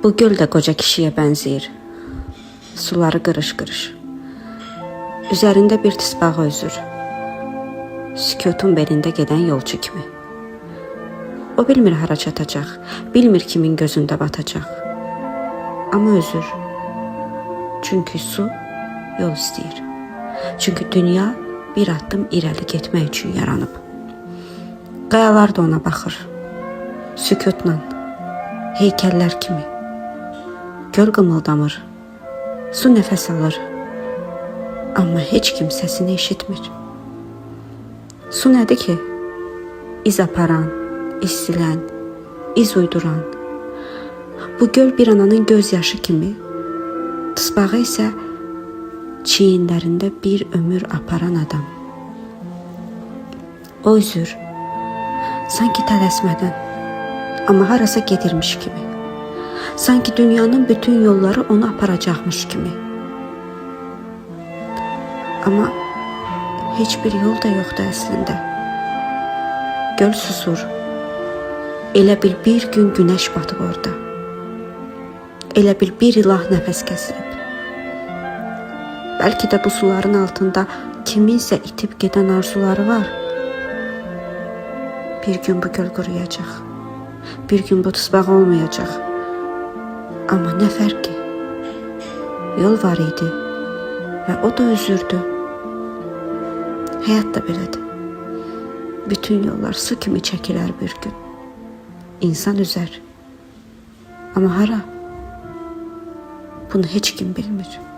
Bu göl də qoca kişiyə bənzəyir. Suları qırış-qırış. Üzərində bir tısbağa üzür. Sükutun belində gedən yolçu kimi. O bilmir hara çatacaq, bilmir kimin gözündə batacaq. Amma üzür. Çünki su yol istəyir. Çünki dünya bir addım irəli getmək üçün yaranıb. Qayalar da ona baxır. Sükutla, heykəllər kimi. Göl qımıldamır. Su nəfəs alır. Amma heç kim səsini eşitmir. Su nədir ki? İz aparan, iz silən, iz uyduran. Bu göl bir ananın göz yaşı kimi, tısbağa isə çiyinlərində bir ömür aparan adam. O üzür. Sanki tələsmədən, amma harasa gedirmiş kimi. Sanki dünyanın bütün yolları onu aparacaqmış kimi. Amma heç bir yol da yoxdur əslində. Göl susur. Elə bil bir gün günəş batıb orada. Elə bil bir ilah nəfəs kəsilib. Bəlkə də bu suların altında kiminsə itib gedən arzuları var. Bir gün bu göl quruyacaq. Bir gün bu tısbağa olmayacaq. Amma nə fərqi? Yol var idi və o da üzürdü. Həyat da belədir. Bütün yollar su kimi çəkilər bir gün. İnsan üzər. Amma hara? Bunu heç kim bilmir.